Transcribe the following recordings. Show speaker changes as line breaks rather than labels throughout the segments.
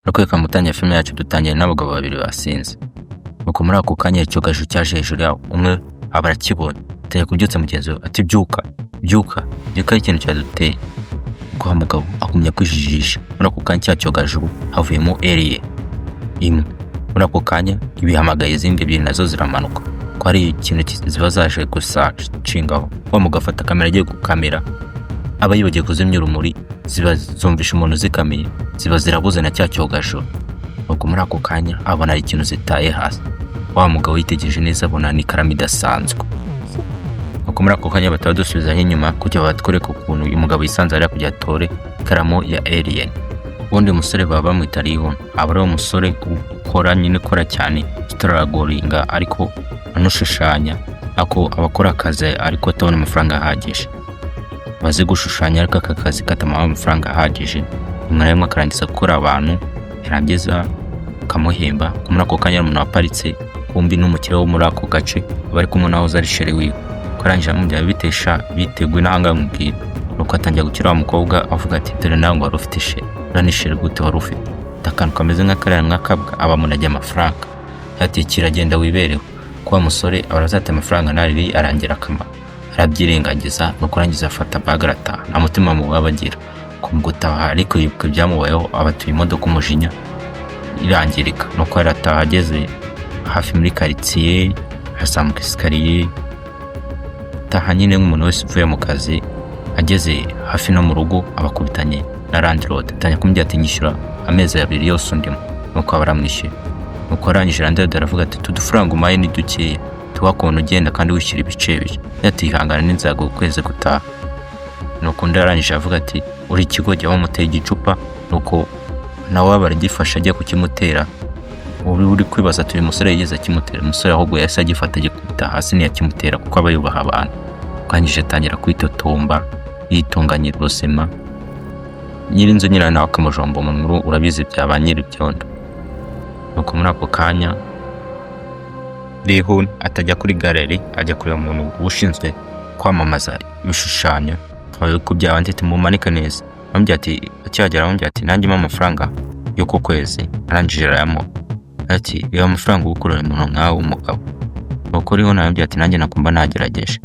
Barakwereka mu gutangira filime yacu, dutangira n'abagabo babiri basinze. Nuko muri ako kanya icyogajuru cyaje hejuru yabo, umwe aba arakibonye, atangira kubyutsa mugenzi we ati: "Byuka, byuka, byuka, ari ikintu cyaduteye." Nuko wa mugabo agumya kwijijisha. Muri ako kanya cya cyogajuru havuyemo alien imwe. Muri ako kanya ibihamagaye izindi ebyiri, nazo ziramanuka ko hari ikintu ziba zaje gusacingaho. Wa mugabo afata kamera agiye gukamera, aba yibagiwe kuzimya urumuri, ziba zumvisha umuntu uzikamiye, ziba zirabuze na cya cyogajuru. Nuko muri ako kanya abona hari ikintu zitaye hasi. Wa mugabo yitegereje neza, abona ni ikaramu idasanzwe. Nuko muri ako kanya bataba dusubizaho inyuma kugira batwereke ukuntu uyu mugabo yisanze hariya kugira atore ikaramu ya alien. Ubundi musore baba bamwita Leon, aba ari umusore ukora nyine, ukora cyane, strugglinga ariko anushushanya, ako aba akora akazi ariko atabona amafaranga ahagije. Bazi gushushanya ariko aka kazi katamuha amafaranga ahagije. Rimwe na rimwe akarangiza gukora abantu, yarangiza akamuhemba. Muri ako kanya umuntu waparitse kumbi n'umukire wo muri ako gace, aba ari kumwe nawe ari chéri wiwe. Ko arangije amubwira bitesha biteguye n'ahangaha amubwira. Nuko atangira gukira wa mukobwa, avuga ati: "Dore nawe ngo wari ufite chéri, uriya ni chéri gute wari ufite akantu kameze nk'akariya nk'akabwa?" Aba amunagiye amafaranga ati: "Kiragenda wibereho." Kuba musore aba arazata amafaranga ntariri arangira akamaro, arabyirengagiza. Nuko arangiza afata bag arataha, nta mutima mubi aba agira. Ku gutaha ariko yibuka ibyamubayeho, abatuye imodoka, umujinya irangirika. Nuko arataha, ageze hafi muri karitsiye azamuka escalier, taha nyine nk'umuntu wese uvuye mu kazi. Ageze hafi no mu rugo abakubitanye na landlord, atangira kumubwira ati: "Nyishyura amezi 2 yose undimo." Nuko aba aramwishyura. Nuko arangije landlord aravuga ati: "Utu dufaranga umpaye ni dukeya, tuba ukuntu ugenda kandi wishyura ibice bice." Ati: "Ihangana, n'inzago ukwezi gutaha." Nuko undi arangije avuga ati: "Uri ikigoryi." Bamuteye igicupa, nuko nawe baragifashe ajya kukimutera. Ubu uri kwibaza ati: "Uyu musore yigeze akimutera?" Umusore ahubwo yahise agifata agikubita hasi, ntiyakimutera kuko aba yubaha abantu. Arangije atangira kwitotomba, yitunganyira ubuzima. Nyir'inzu nyirayo nawe akamujomba umunwa, urabizi bya ba nyir'ibyondo. Nuko muri ako kanya Rihun atajya kuri gallery, ajya kureba umuntu ushinzwe kwamamaza ibishushanyo ku byabandi, ati: "Mumanike neza." Amubwira ati, akihagera aramubwira ati: "Nanjye mpa amafaranga y'uku kwezi." Arangije arayamuha, ati: "Reba amafaranga uba ukorera umuntu nkawe w'umugabo." Nuko Rihun aramubwira ati: "Nanjye nakumva nagerageje."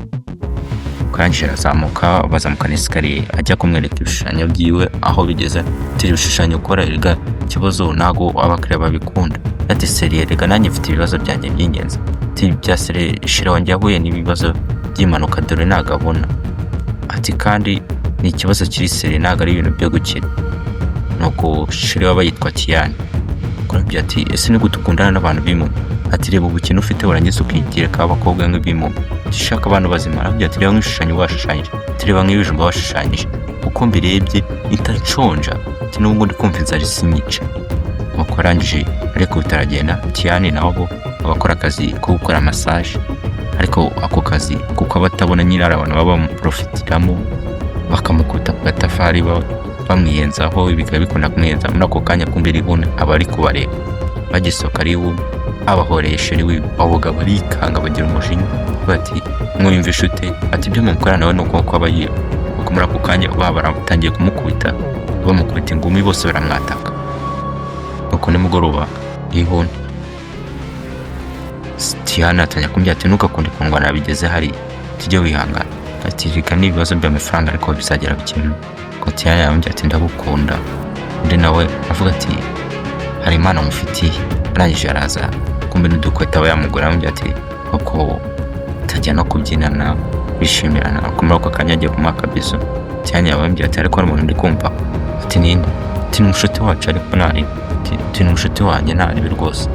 Arangije arazamuka, bazamuka n'escalier, ajya kumwereka ibishushanyo byiwe aho bigeze, ati: "Ibishushanyo ukora erega ikibazo ntago abakiriya babikunda." Ati: "Sérieux, rega nanjye mfite ibibazo byanjye by'ingenzi." Ati: "Bya sérieux, chéri wanjye yahuye n'ibibazo by'impanuka, dore ntago abona." Ati: "Kandi ni ikibazo kiri sérieux, ntabwo ari ibintu byo gukina." Nuko chéri waba yitwa Tiyani. Kurabya ati: "Ese ni gute ukundana n'abantu b'impumyi?" Ati: "Reba ubukene ufite, warangiza ukigereka abakobwa nk'ibimpumyi. Ushaka abantu bazima." Arabwira ati: "Reba nk'ibishushanyo washushanyije." Ati: "Reba nk'ibijumba washushanyije, uko mbirebye nshonja." Ati: "Nubwo ndi kumva inzara isinyica." Nuko arangije arikubita aragenda. Tiyani nabo abakora akazi ko gukora massage, ariko ako kazi kuko aba atabona nyine, hari abantu baba bamuprofitiramo, bakamukubita ku gatafari, bamwiyenzaho, bikaba bikunda kumwiyenza. Muri ako kanya kumva Rihun aba ari kubareba bagisohoka. Rihun abahoreye chéri wiwe. Abo bagabo barikanga, bagira umujinya, bati: "Mwiyumvisha ute?" Ati: "Ibyo mukorana nawe ni uko aba yiba." Kuko muri ako kanya baba baratangiye kumukubita, bamukubita ingumi, bose baramwataka. Nuko nimugoroba Rihun, Tiana atangira kumubwira ati: "Ntugakunde kundwana bigeze hariya, tujye wihangana." Ati: "Reka n'ibibazo by'amafaranga, ariko bizagera bikemuka." Ko Tiana yamubwira ati: "Ndagukunda." Undi nawe avuga ati: "Hari impano mufitiye." Arangije araza, kumbe n'udukweto aba yamugura. Aramubwira ati uko tajya no kubyinana, bishimirana. Ariko muri ako kanya agiye kumuha akabizo, Tiana yabambwira ati: "Ariko hari umuntu ndi kumva." Ati: "Ninde?" Ati: "Ni umushuti wacu, ariko ntari." Ati: "Ni umushuti wanjye, ntaribi rwose."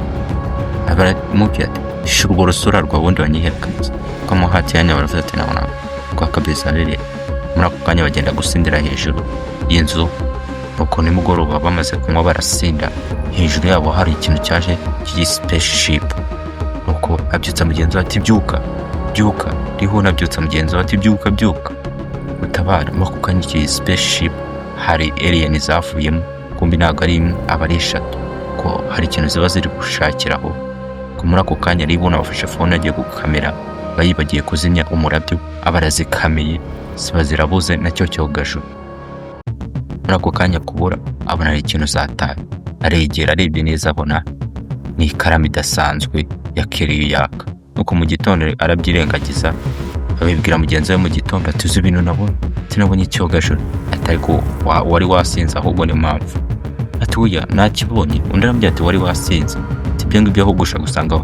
Aramubwira ati: "Shyira urwo rusura rwawe, ubundi wanyiherukaniza." Kamuha Tiana, baravuga ati: "Nabona kwa kabizo rere." Muri ako kanya bagenda gusindira hejuru y'inzu. Nuko nimugoroba bamaze kunywa, barasinda, hejuru yabo hari ikintu cyaje cy'igi spaceship. Nuko abyutsa mugenzi we ati: "Byuka, byuka." Riho abyutsa mugenzi we ati: "Byuka, byuka, utabara." Muri ako kanya iki spaceship hari alien zavuyemo, kumbi ntabwo ari imwe, aba ari eshatu, ko hari ikintu ziba ziri gushakiraho. Ko muri ako kanya ribona bafashe phone agiye gukamera, bayibagiye kuzimya umurabyo, aba arazikamiye, ziba zirabuze nacyo cyogajuru. Muri ako kanya kubura, abona hari ikintu zataye. Aregera, arebye neza, abona ni ikaramu idasanzwe ya keriyo yaka. Nuko mu gitondo arabyirengagiza, abibwira mugenzi we mu gitondo ati: "Uzi ibintu nabonye? Sinabonye icyogajuru." Ati: "Ariko wari wasinze ahubwo ni mpamvu." Ati: "Oya, nakibonye." Undi aramubwira ati: "Wari wasinze." Ati: "Ibyo ngibyo ahubwo ushobora gusanga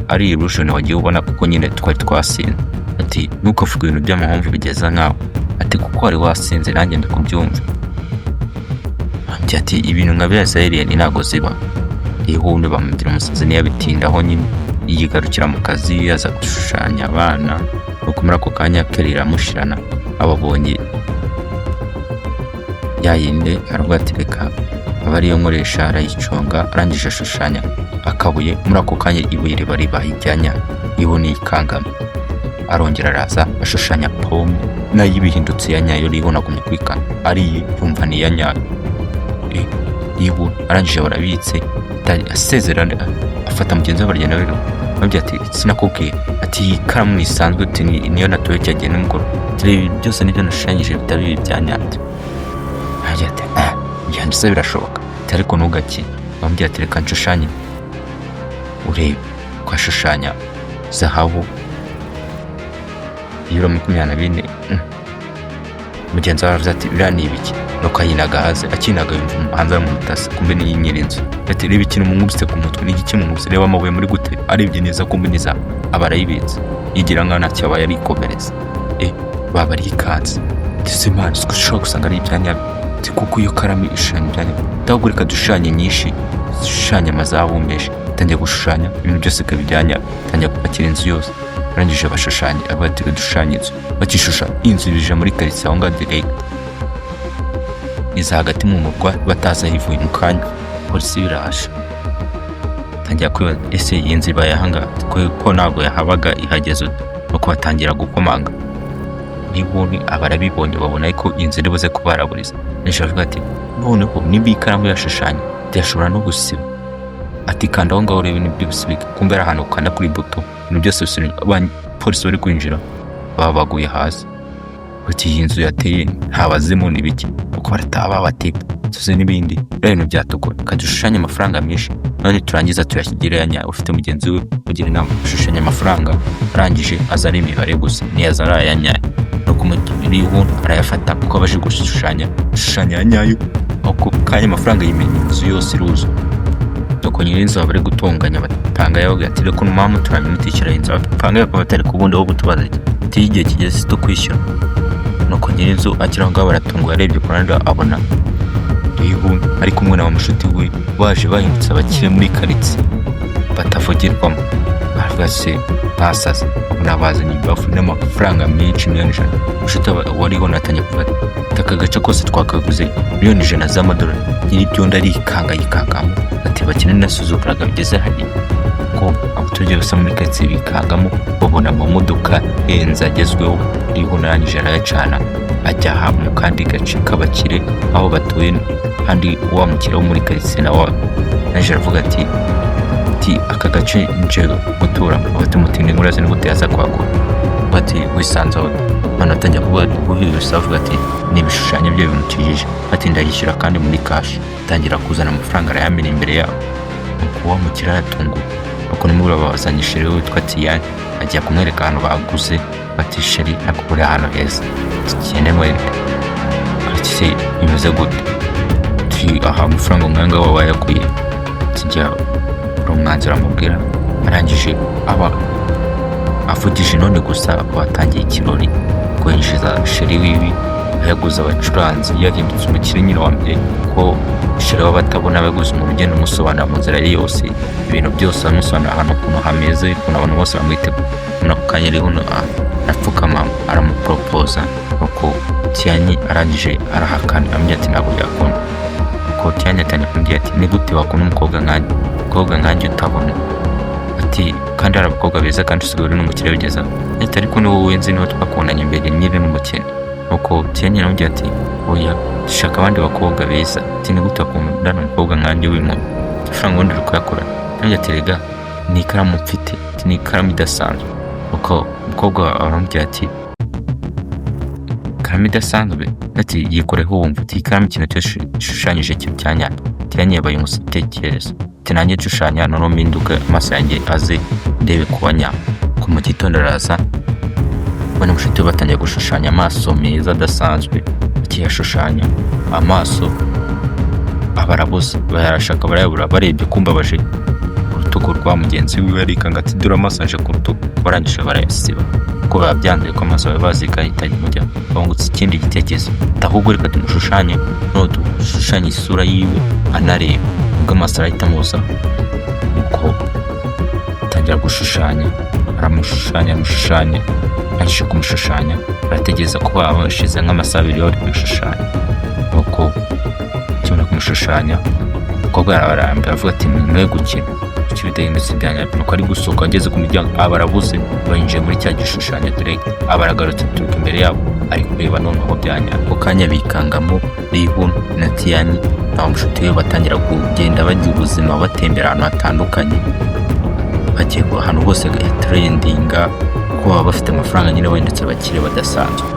ari illusion wagiye ubona, kuko nyine twari twasinze." Ati: "Ntukavuge ibintu by'amahomvu bigeza nkawe." Ati: "Kuko wari wasinze, nanjye ndakubyumva." Ati ibintu nka biriya za alien ntabwo ziba." Ihunde bamugira umusazi, ntiyabitindaho nyine, yigarukira mu kazi, aza gushushanya abana. Nuko muri ako kanya keri iramushirana, ababonye ya yindi, aravuga ati: "Reka aba ariyo nkoresha." Arayiconga, arangije ashushanya akabuye. Muri ako kanya ibuye riba ribaye ijyanya, ibona ikangama. Arongera araza ashushanya pome, nayo ibihindutse iya nyayo. Ribona agumya kwikanga, ariye yumva ni iya nyayo. Yibu arangije barabitse, asezerana, afata mugenzi we, baragenda rero. Bamubwira ati: "Sinakubwiye?" Ati: "Iyi karamu isanzwe." Ati: "Niyo natoye cyagiye nimugoroba." Ati: "Reba, ibi byose nibyo nashushanyije, bitari ibi bya nyabyo." Aragira ati: "Ah, byanditse birashoboka." Ati: "Ariko ntugakine." Bamubwira ati: "Reka nshushanye urebe ko ashushanya zahabu ibiro 24." Mugenzi we aravuze ati: "Biriya ni ibiki?" Nuko ayinaga hasi, akinaga yumva hanze ari umutasi, kumbe ni nyir'inzu. Ati: "Reba ikintu munkubise ku mutwe, ni igiki munkubise? Reba amabuye muri gute." Arebye neza, kumbe ni zahabu, aba arayibitse, yigira nkaho ntacyo yabaye, arikomereza. Baba arikanze. Ati: "Imana, ushobora gusanga ari ibya nyabyo." Ati: "Kuko iyo karamu ishushanya ibya nyabyo, ahubwo reka dushushanye nyinshi, zishushanya amazahabu menshi." Tangiye gushushanya ibintu byose bikaba ibya nyabyo, tangiye gupakira inzu yose. Barangije bashushanya, avuga ati: "Dushushanye inzu." Bakishushanya inzu bije muri karitsiye aho ngaho direct, iza hagati mu murwa, batazi aho ivuye. Mu kanya polisi biraje, tangira kwibaza: "Ese iyi nzu ibaye ahangaha ko ntabwo yahabaga, ihageze ute?" Nuko batangira gukomanga. Nibuni abarabibonye babona ko inzu iri buze kubaraburiza. Nijoro avuga ati: "Noneho nimba iyi karamu yashushanya, yashobora no gusiba." Ati: "Kanda aho ngaho urebe nibyo bisubika." Kumbe ari ahantu ukanda kuri buto, ibintu byose bisubika. Abapolisi bari kwinjira baba baguye hasi, bati: "Iyi nzu yateye nta bazimu ni biki?" Uko barataha babatipa tuzi n'ibindi biriya bintu byatukura, kadushushanya amafaranga menshi, none turangiza tuyashyigira. Ufite mugenzi we ugira inama, ashushanya amafaranga, arangije aza ari imibare gusa, ntiyaza ari aya nyayo. Nuko umurihu arayafata, kuko abaje gushushanya ashushanya aya nyayo. Ako kanya amafaranga yimenya inzu yose iruzuye. Nuko nyir'inzu bari gutonganya, batanga yavuga ati: "Reka mpamvu turamye mutishyura inzu." Bapanga bakaba batari kubundi aho kutubaza ati: "Igihe kigeze tukwishyura." Nuko nyir'inzu akiri aho ngaho baratunguwe, arebye ku ruhande abona Rihu ari kumwe na wa mushuti we, baje bahindutse abakire muri karitsiye batavugirwamo. Baravuga se basaze, babona bazanye ibafu n'amafaranga menshi, miliyoni 100. Mushuti wariho natangiye kuvuga ati: "Aka gace kose twakaguze miliyoni 100 z'amadolari." Nyir'ibyondo arikanga, yikangamo ati: "Bakene nasuzuguraga bigeze hariya." Ko abaturage bose muri karitsiye bikangamo, babona amamodoka ahenze agezweho. Riho narangije arayacana, ajya aha mu kandi gace k'abakire aho batuye. Kandi wa mukire wo muri karitsiye nawe naje aravuga ati: "Aka gace nje guturamo." Bati: "Mutindi nkurazi ni gute yaza kuhagura?" Bati: "Wisanze aho." None atangira kuvuga guhwihwisa, avuga ati: "Ni ibishushanyo bye bimukijije." Ati: "Ndayishyura kandi muri cash." Atangira kuzana amafaranga, arayamena imbere yabo. Nuko wa mukire aratunguwe. Nuko nimugoroba bazanye chéri we witwa Tiyani, agiye kumwereka ahantu baguze. Bati: "Chéri, nakuguriye ahantu heza, tugende nkwereke." Ati: "Se bimeze gute?" Ati: "Aha amafaranga nk'aya wawe wayakuye?" Kijya umwanzuro amubwira, arangije aba avugije none gusa batangiye ikirori, kwinjiza chéri wiwe, yaguze abacuranzi, yahindutse umukire nyine wa mbere, ko chéri we batabona, baguze umuntu ugenda umusobanurira mu nzira ye yose, ibintu byose amusobanurira ahantu ukuntu hameze, ukuntu abantu bose bamwiteguye. Muri ako kanya rero arapfukama, aramuporopoza. Nuko Tiyanyi arangije arahakana, aramubwira ati: "Ntabwo byakunda." Nuko Tiyanyi atangiye kumubwira ati: "Ni gute wakunda umukobwa nkanjye, umukobwa nkanjye utabona?" Ati: "Kandi hari abakobwa beza, kandi usigaye uri n'umukire bigeza." Ati: "Ariko ni wowe nzi, niwe twakundanye mbere nyiri n'umukene." Nuko Tiyanyi aramubwira ati: "Oya, dushaka abandi bakobwa beza." Ati: "Ni gute wakundana umukobwa nkanjye w'impumyi? Amafaranga ubundi uri kuyakora?" Aramubwira ati: "Rega ni ikaramu mfite." Ati: "Ni ikaramu idasanzwe." Nuko umukobwa aramubwira ati: "Ikaramu idasanzwe." Ikaramu idasanzwe?" Ati: "Yikoreho wumva." Ati: "Ikaramu ikintu cyose ishushanyije kiba icyanyacyo." Ati: "Yanjye yabaye umutekerezo." Ati: "Nanjye nshushanya, noneho mpinduke amaso yanjye aze ndebe kuba nyawe." Ku mu gitondo araza ubona mushuti we batangiye gushushanya amaso meza adasanzwe. Akiyashushanya amaso aba arabuze, barayashaka barayabura. Barebye kumbabaje urutugu rwa mugenzi wiwe, arikanga ati: "Dore amaso aje ku rutugu." Barangije barayasiba kuko biba byanduye, ko amaso baba bazi ko ahita mujya. Bungutse ikindi gitekerezo, ahubwo reka tumushushanye, noneho dushushanye isura yiwe anareba, ubwo amaso arahita amuza. Nuko atangira gushushanya, aramushushanya, aramushushanya. Arangije kumushushanya, barategereza ko baba bashize nk'amasaha 2 bari kumushushanya. Nuko akimara kumushushanya, umukobwa arabarambira, avuga ati: "Mwe gukina icyo bidahindutse ibyanjye." Nuko ari gusohoka, ageze ku muryango aba arabuze, bayinjiye muri cya gishushanyo direct. Aba aragarutse, aturuka imbere yabo, ari kureba noneho byanya. Ako kanya bikangamo Rihu na Tiyani na mushuti we, batangira kugenda bagira ubuzima, batembera ahantu hatandukanye, bagiye ahantu hose trendinga, kuko baba bafite amafaranga nyine, wendetse abakire badasanzwe.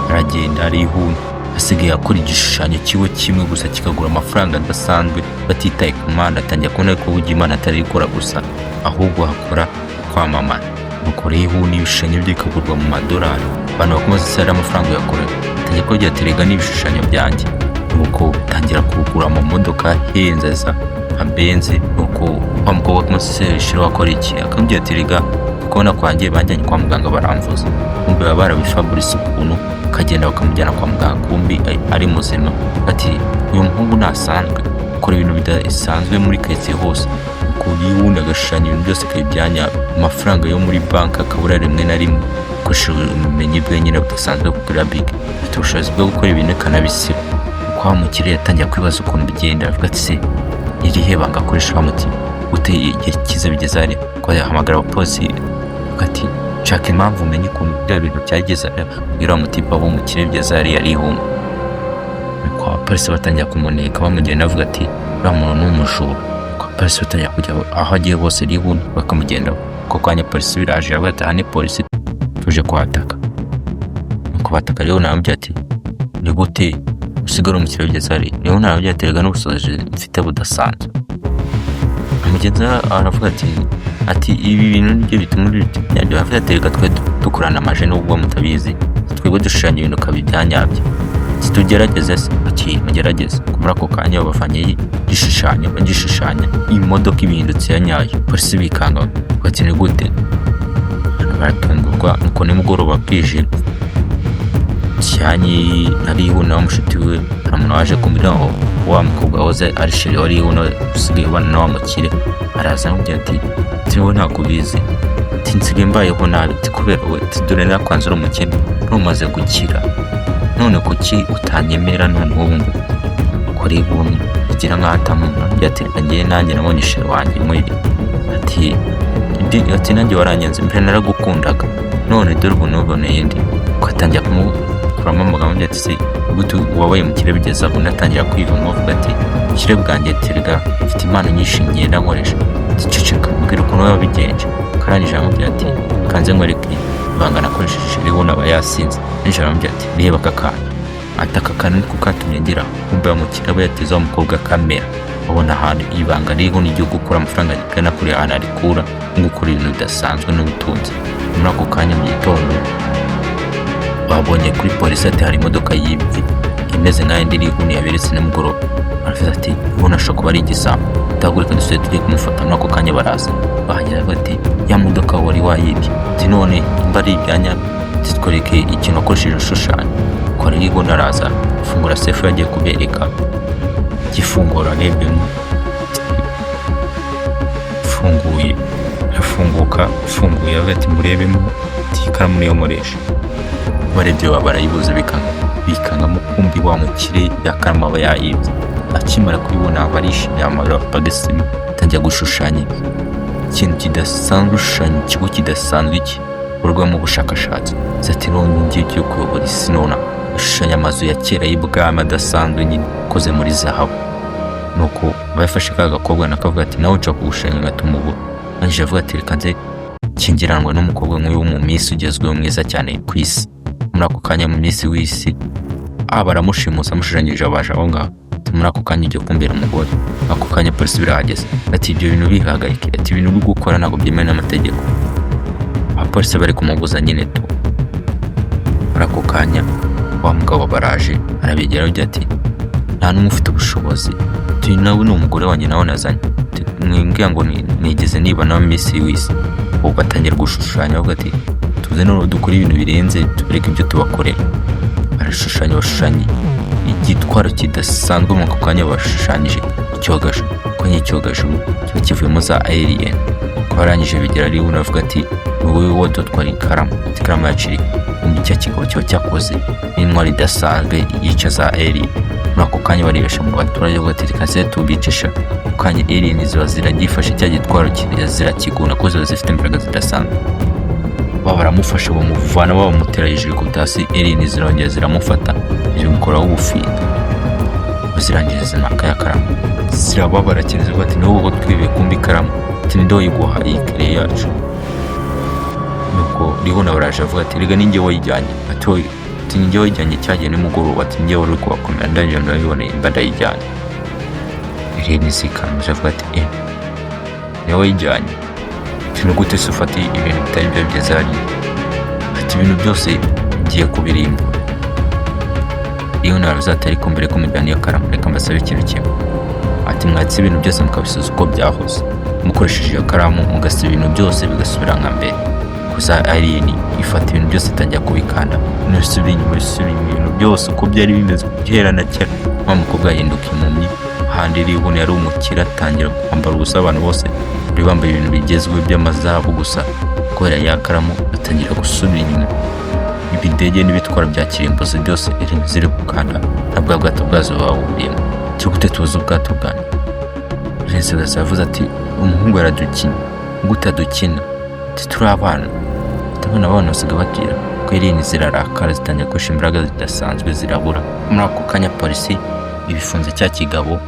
Aragenda Rihu asigaye akora igishushanyo kiwe kimwe gusa kikagura amafaranga adasanzwe, batitaye ku Mana. Atangira kubona ko burya Imana atari ikora gusa, ahubwo hakora kwamamara. Nuko Rihu n'ibishushanyo bye bikagurwa mu madolari, abantu bakomeza se ari amafaranga uyakorera. Atangira kugira ati: "Rega n'ibishushanyo byanjye." Nuko tangira kugura amamodoka ahenze za nka Benz. Nuko wa mukobwa akamusesera akora iki, akamubwira ati: "Rega kubona kwanjye banjyanye kwa muganga baramvuza." Kumbe baba barabifaburise ukuntu, akagenda bakamujyana kwa muganga, kumbi ari muzima. Ati: "Uyu muhungu ntasanzwe, akora ibintu bidasanzwe muri karitsiye hose." Nuko wundi agashushanya ibintu byose akabibyanya, amafaranga yo muri banki akabura rimwe na rimwe, akoresheje ubumenyi bwe nyine budasanzwe kuri big, afite ubushobozi bwo gukora ibintu akanabisiba. Uko wa mukire yatangiye kwibaza ukuntu bigenda, avuga ati: "Se irihe banga akoresha wa muti gute igihe kiza bigeze hariya?" Ko yahamagara abapolisi, avuga ati: "Nshaka impamvu umenye ukuntu bya bintu byageze hariya, kugira wa mutipe abo umukire bigeze hariya arihunga." Nuko abapolisi batangira kumuneka, bamugenda bavuga ati: "Uriya muntu ni umujura." Nuko abapolisi batangira kujya aho agiye hose rihunda bakamugendaho. Ako kanya polisi biraje, iravuga ati: "Aha ni polisi, tuje kuhataka." Nuko bataka rero, naramubwira ati: "Ni gute usigara umukire bigeze hariya?" Niyo naramubwira ati: "Rega n'ubushobozi mfite budasanzwe." Mugenzi we aravuga ati: "Ibi bintu nibyo bituma uri nyabyo." Aravuga ati: "Reka twe dukorana amaje, nubwo mutabizi, twebwe dushushanya ibintu ukaba ibyanyabyo. Tugerageze se?" Ati: "Mugerageze." Muri ako kanya babavanye igishushanyo, bagishushanya imodoka ibihindutse ya nyayo. Polisi bikanga bati: "Ni gute?" Baratungurwa. Nuko nimugoroba bwije, Cyanyi nariho na mushuti we, hari umuntu waje ku muryango, wa mukobwa wahoze ari chéri wari usigaye ubana na wa mukire. Araza aramubwira ati: "Wowe ntabwo ubizi," ati: "nsigaye mbayeho nabi," ati: "kubera we," ati: "dore nakwanze uri umukene, ntumaze gukira, none kuki utanyemera none ubu ngubu?" Kuri buntu kugira nkaho atamubona, ati: "Reka njyewe nanjye nabonye chéri wanjye nkwiriye," ati: "nanjye waranyanze mbere naragukundaga, none dore ubu nuboneye ndi." Ugatangira kumukuramo amagambo, ati: "Se gute wabaye umukire bigeze aho?" Unatangira kwivamo, avuga ati: "Ubukire bwanjye, terega mfite impano nyinshi ngenda nkoresha." Ati: "Ceceka, mbwira ukuntu wabigenje." Karangije aramubwira ati: "Kanze nkwereke ibanga nakoresheje." Rero aba yasinze nijoro, aramubwira ati: "Reba aka kantu," ati: "Aka kantu niko katumye ngira." Kumbe wa mukire aba yateze wa mukobwa kamera, babona ahantu ibanga ririho n'iryo gukura amafaranga rigana kuri ahantu arikura no gukora ibintu bidasanzwe n'ubutunzi. Muri ako kanya mu gitondo babonye kuri polisi ati hari imodoka yibwe imeze nk'ayindi iri yaberetse nimugoroba. Baravuga ati: "Ubona ashobora kuba ari igisambo, ndahagurika dusubire tujye kumufata." Muri ako kanya baraza, bahagera bavuga ati: "Ya modoka wari wayibye," ati: "none imba ari ibyanya twereke ikintu wakoresheje ushushanya." Kora iriho, araza afungura safe, yagiye kubereka gifungura, arebyemo ifunguye, irafunguka, ifunguye, avuga ati: "Murebemo," ati: "ikaramu niyo nkoresha." Barebye baba barayibuze, bikanga bikangamo, kumbi wa mukire ya karamu aba yayibye. Akimara kuyibona barishimye, ahamagara pagesimi, atangira gushushanya ikintu kidasanzwe, ushushanya ikigo kidasanzwe gikorwamo ubushakashatsi. Ati: "None ngiye cyo kuyobora isi nona." Ashushanya amazu ya kera y'ibwami adasanzwe nyine akoze muri zahabu. Nuko bafashe ka gakobwa nakavuga ati: "Nawe nshaka kugushushanya ngatuma ubu." Arangije avuga ati: "Reka nze kingiranwa n'umukobwa nk'uyu wo mu minsi ugezweho mwiza cyane ku isi." Muri ako kanya mu minsi w'isi aba aramushimusa, amushushanyije abaje aho ngaho. Ati: "Muri ako kanya ugiye kumbera umugore." Ako kanya polisi birahageze, ati: "Ibyo bintu bihagarike." Ati: "Ibintu uri gukora ntabwo byemewe n'amategeko." Abapolisi bari kumubuza nyine tu. Muri ako kanya wa mugabo baraje, arabegera, agira ati: "Nta n'umwe ufite ubushobozi." Ati: "Nawe ni umugore wanjye, nawe nazanye." Ati: "Mwimbwira ngo nigeze niba nawe minsi w'isi." Ubwo batangira gushushanya, bavuga ati: "Tuze noneho dukore ibintu birenze, tubereke ibyo tubakorera." Barashushanya, bashushanya igitwaro kidasanzwe. Mu ako kanya bashushanyije icyogajuru, ko ni icyogajuru kiba kivuyemo za alien. Ko barangije bigera ari avuga ati: "Ni wowe wadutwara ikaramu." Ati: "Ikaramu yacu iri mu cya kigabo kiba cyakoze n'intwari idasanzwe yica za alien." Muri ako kanya barebesha mu baturage, bavuga ati: "Reka se tubicisha." Ako kanya alien ziba ziragifashe cya gitwaro, zirakiguna, kuko ziba zifite imbaraga zidasanzwe. Baba baramufashe, bamuvana, bamutera hejuru ku hasi. Alien zirongera ziramufata, zimukoraho ubufindo, zirangiza zimaka ya karamu. Zirababara cyane, zivuga ati: "Niwowe watwibiye kumva ikaramu." Ati: "Ninde wayiguhaye iyi kare yacu?" Nuko Rihuna baraje, avuga ati: "Rega ninjye wayijyanye." Ati: "Wowe?" Ati: "Ninjye wayijyanye cyagiye nimugoroba." Ati: "Ninjye wari uri kubakomera, ndangije ndabiboneye mba ndayijyanye." Irene zikanguje, avuga ati: "Eh, niwe wayijyanye?" Ati: "Ni gute se ufata ibintu bitari byo bigeze hariya?" Ati: "Ibintu byose ngiye kubirimbura." Rihuna aravuze ati: "Ariko mbere ko mujyana iyo karamu, reka mbasabe ikintu kimwe." Ati: "Mwatse ibintu byose mukabisubiza uko byahoze, mukoresheje iyo karamu, mugasiba ibintu byose bigasubira nka mbere." Gusa alien ifata ibintu byose, itangira kubikanda, bisubira inyuma, bisubira inyuma, ibintu byose uko byari bimeze guhera na kera. Wa mukobwa ahinduka impumyi. Handi Rihuna yari umukire, atangira kwambara ubusa. Abantu bose bari bambaye ibintu bigezweho by'amazahabu gusa kubera ya karamu batangira gusubira inyuma. Ibidege n'ibitwaro bya kirimbuzi byose iri ziri gukanda, na bwa bwato bwazo babumbyemo. Turi gute tuzi ubwato bwanyu? Perezida yavuze ati: "Umuhungu yaradukina." "Gute adukina?" Ati: "Turi abana." Ndabona abana basigaye bagira ko. Alien zirarakara, zitangira gukoresha imbaraga zidasanzwe, zirabura. Muri ako kanya polisi ibifunze cya kigabo,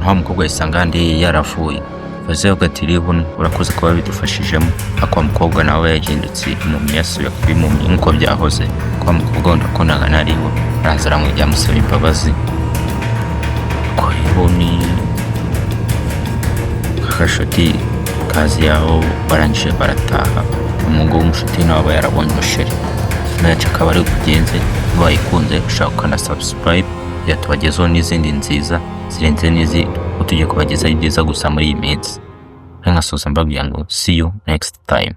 nta mukobwa yisanga ahandi yaravuye. Baze ati: "Rero urakoze kuba bidufashijemo." Ariko wa mukobwa nawe yahindutse impumyi, yasubiye kuba impumyi nk'uko byahoze. Kwa mukobwa wundi wakundaga nariho, araza aramwegera, amusaba imbabazi. Ko rero ni akashuti kazi yaho, barangije barataha. Umuhungu w'umushuti nawe aba yarabonye umusheri. Yacu akaba ari kugenze. Niba wayikunze, ushobora gukanda subscribe kugira tubagezeho n'izindi nziza zirenze n'izi, kuko tugiye kubagezaho ibyiza gusa muri iyi minsi. Nkasoza mbabwira ngo: "See you next time."